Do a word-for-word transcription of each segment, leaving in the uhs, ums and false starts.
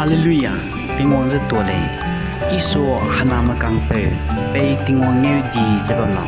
Hallelujah, Tingwang ze tuâ lei. Isua hename kangpeu, pei Tingwang ngeu di ze bam lau.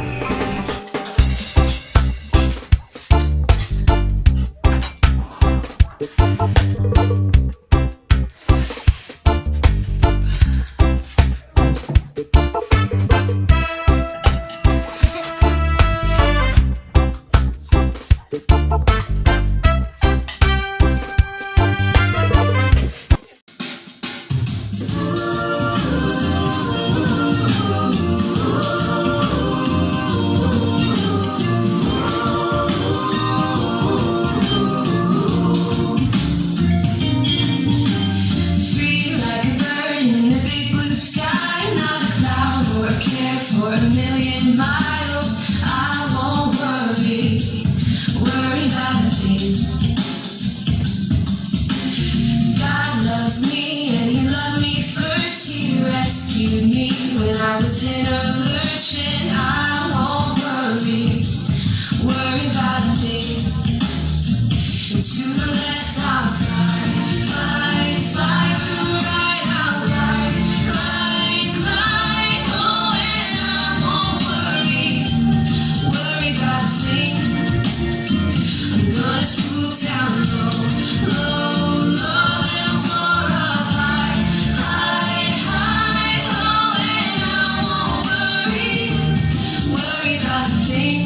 Free like a bird in the big blue sky, not a cloud or a care for a million miles. I won't worry, worry about a thing. God loves me and he loved me first. He rescued me when I was in a lurch, and I won't worry, worry about a thing. And to the left I'll fly, fly, fly. To the right I'll glide, glide, glide. Oh, and I won't worry, worry about a thing. I'm gonna swoop down low, low, low, and I'll soar up high, high, high, low, and I won't worry, worry about a thing.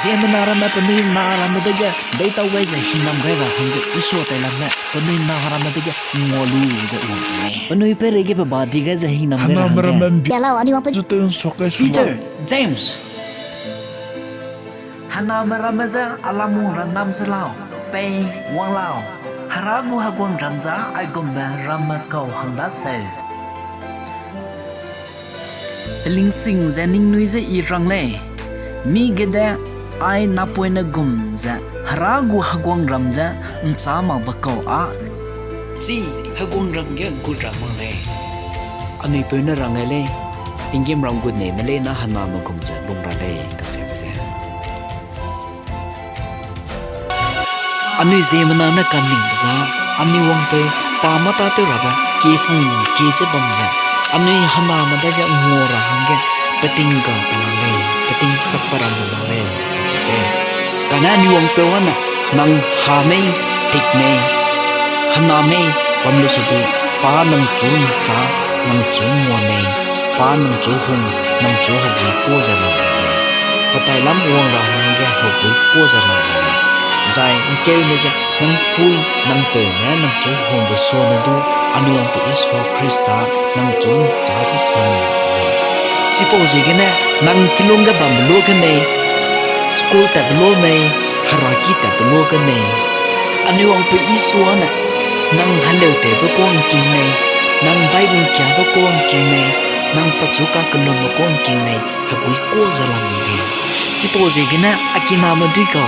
Ziemmena ramme penui na ramme dege deitau gai ze hingnam gai ra hangge Isua tailamme penui na ramme dege ngua lu ze wang lei. Penui peireige pe ba di gai ze hingnam gai ra hangge. Peter, James. Hename ramme je a lamung ra nam se lau, pei wang lau. Hera gu heguangram ze aigumbe ramme kau hang daseu. Helingsing ze ningnui je i rang lei, mi gede ai napoine gum ze Hera gu heguangram je ’nchâ makbe kau â, chi heguangram ge gut ra mak lei. Anui peu ne rang gai lei, tinggîmram gut neime leine hename gum ze lung ra lei, kacheube ze. Anui ziemmena ne kaningbe za, anui wangpeu pa mâ tâtew rabe kesang kie ze bam ze, anui hename dage ngua ra hangge peting ga pa la lei, peting chak pa ra lu mak lei, kacheu lei. Kane anui wangpeu â ne, nang ha mei, tik mei, hena mei bam lu sedu, pa nang chu ’nchâ, nang chu ngua nei, pa nang chu hung, nang chu hegui kuâ ze lam lei. Pe tailam wang ra hangge hegui kuâ ze lam lei. Zai ’ngkeu ne ze, nang pui, nang peu ne nang chu hungbe suane du, anui wangpeu Isua Khrista nang chu ’nchâ de sang lei. Chipau ziegene nang kilung ge bambe luage mei, school tatbe luage mei, heraki tatbe luage mei, anui wangpeu Isua ne nang heleutewbe kuâ ’ngking nei, nang Bible kiabe kuâ ’ngking nei, nang pechu kakellumbe kuâ ’ngking nei, hegui kuâ ze lam lei. Chipau ziegene a kiname dui ga,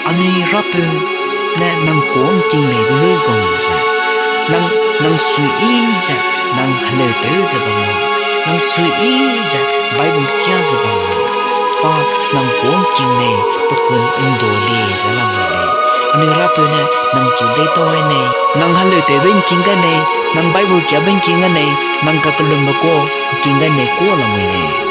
anui Rapeu ne nang kuâ ’ngking neibe luigum ze, nang, nang suiyi ze, nang heleutew ze bam lau, nang suiyi ze Bible kia ze bam lau, pa nang kuâ ’ngking nei pe kun ’ndu li ze lam lei. Anui Rapeu ne nang chu deitau ai nei, nang heleutewbe ’ngking gai nei, nang Bible kiabe ’ngking gai nei, nang kakellumbe kuâ ’ngking gai nei kuâ lamui lei.